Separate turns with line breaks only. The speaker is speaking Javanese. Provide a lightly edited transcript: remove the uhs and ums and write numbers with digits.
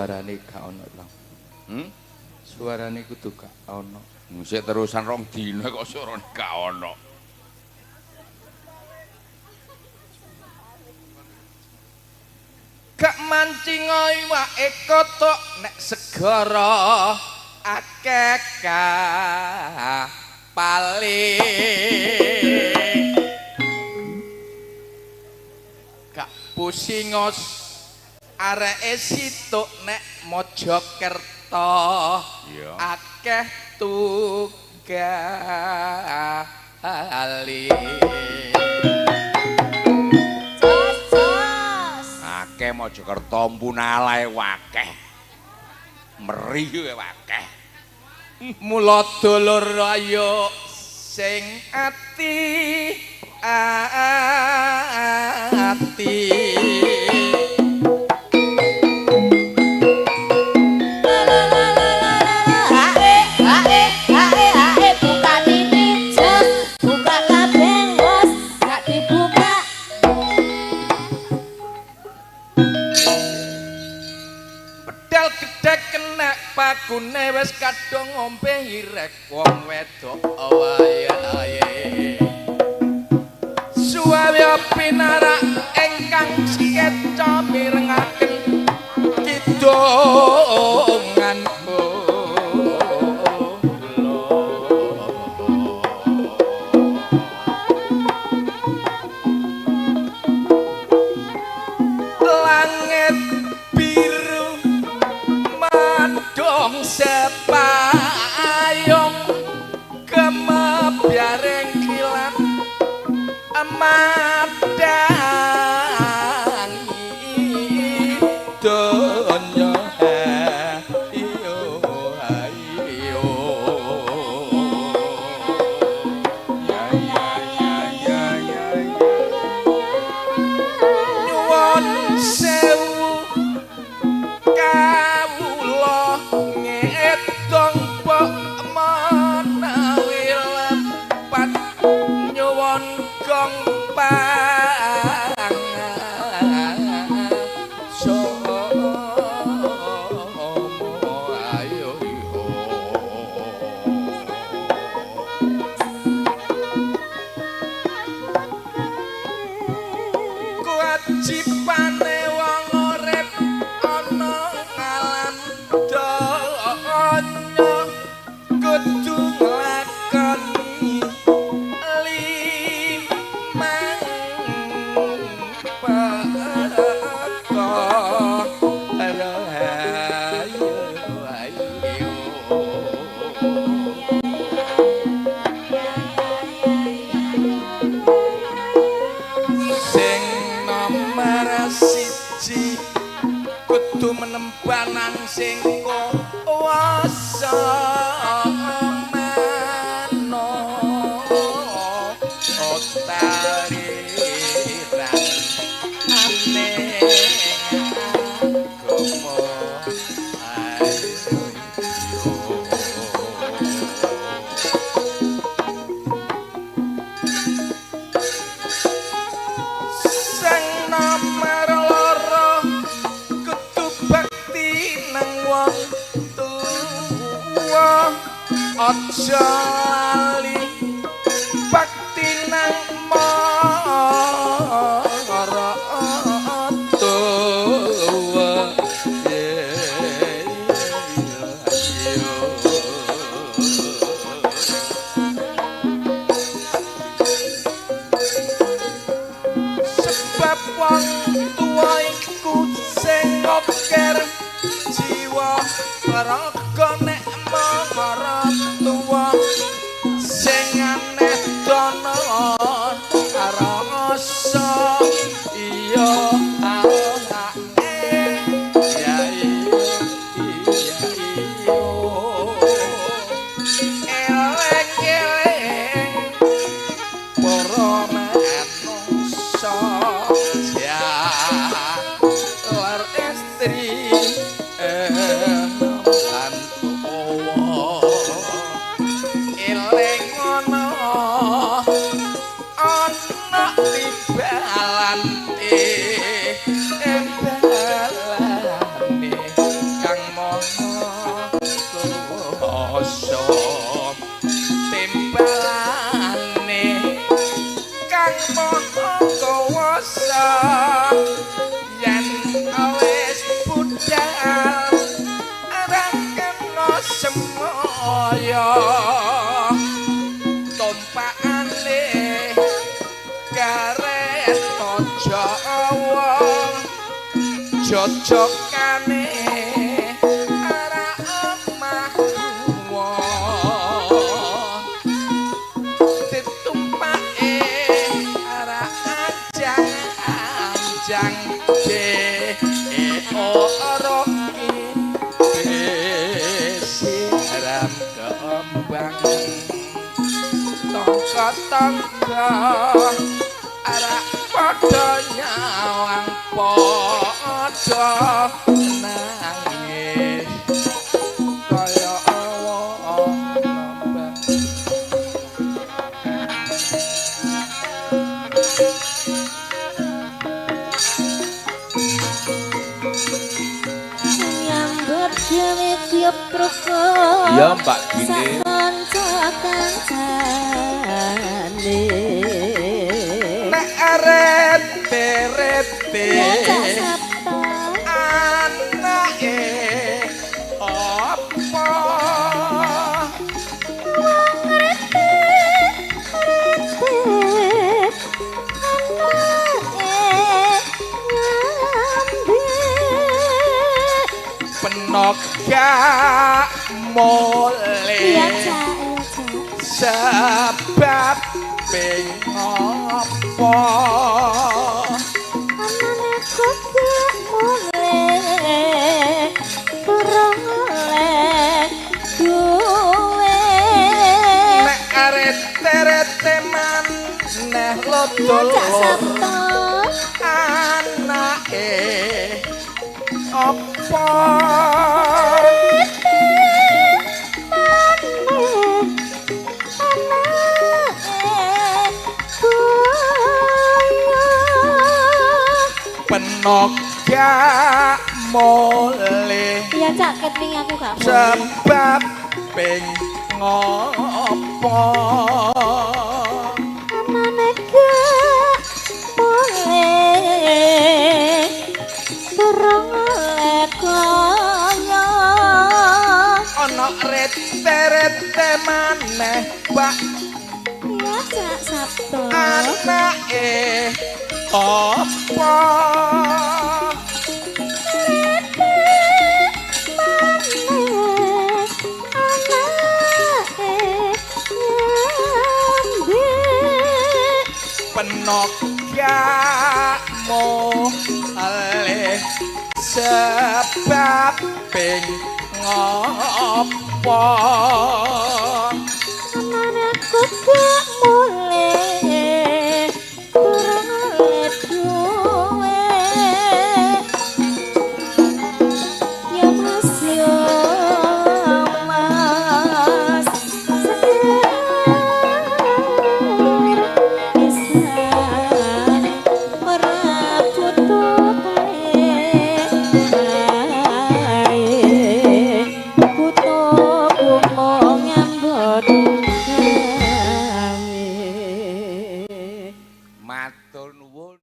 Suarane gak ono, Bang. Suarane kudu gak ono.
Musik terusan rong dina kok suarane gak ono.
Gak mancing iwake kotok nek segara akeh kapale. Gak pusingos areke situk nek Mojokerto akeh tugale.
Jos jos.
Akeh Mojokerto mpunalae akeh. Meri wae akeh.
Mula dulur ayo sing ati ati.
Hae hae hae hae buka titik jos, buka kabeh bos, gak dibuka.
Pedal gedhek kena pakune wis kadung ngombe irek wong wedok wayahe. Suwawe pinarak ingkang skeca mirengaken kidungan kula. Langit biru madhong sepayung kemebyaring kilat madangi donya ayo ayo.
Ya ya ya ya ya.
Nyuwun sewu kawula ngedong bok menawi lepat nyuwun gong pangasomo ayo kewajibane wong urip ana ngalam donya kudu nglakoni limang perkara. Ayo ayo. Sing nomor siji kudu menembah nang sing kuwasa mano tariran ane agama ayo. Sing nomor loro kudu bakti nang wong tuwa, aja lali bakti nang mara tuwa. Sebab wong tuwa iku sing ngoker jiwa raga nek mara tuwa sing aneh dana rasa iya ae ya iya iya iya. Eleng-eleng para manungsa jalar estri lan tuwa eling ana ana tibalane embalane Maha Kuwasa yen wis budal ora kena semaya tumpakane kereta Jawa jojokane ora omah kuwa ditumpake ora anjang-anjang D E O R I siram kembang tangga-tangga ora padha nyawang padha nangis kaya wong nembang.
Nyambut gawe tiap rukun.
Iya, Mbak Gini.
Sak kanca kancane.
Nek arep-rete
Ya Cak Sabto.
Anake apa
Wong rete rete anake ngambe.
Penok gak mulih
Iya Cak, iya Cak.
Sebab ping apa
Anane kok gak mulih kurang oleh duwe.
Nek arep-rete maneh
Iya
lodol
Cak Sabto.
Anake apa
Rete maneh anake boyo.
Penok gak mulih
Iya Cak, ket wingi aku gak mulih.
Sebab ping ngopo
Anane gak mulih durung oleh kaya.
Ana rete-rete maneh bak
Iya Cak Sabto.
Anake apa
Rete maneh anake ngambe.
Penok gak mulih sebab ping ngopo
Anane kok gak mulih.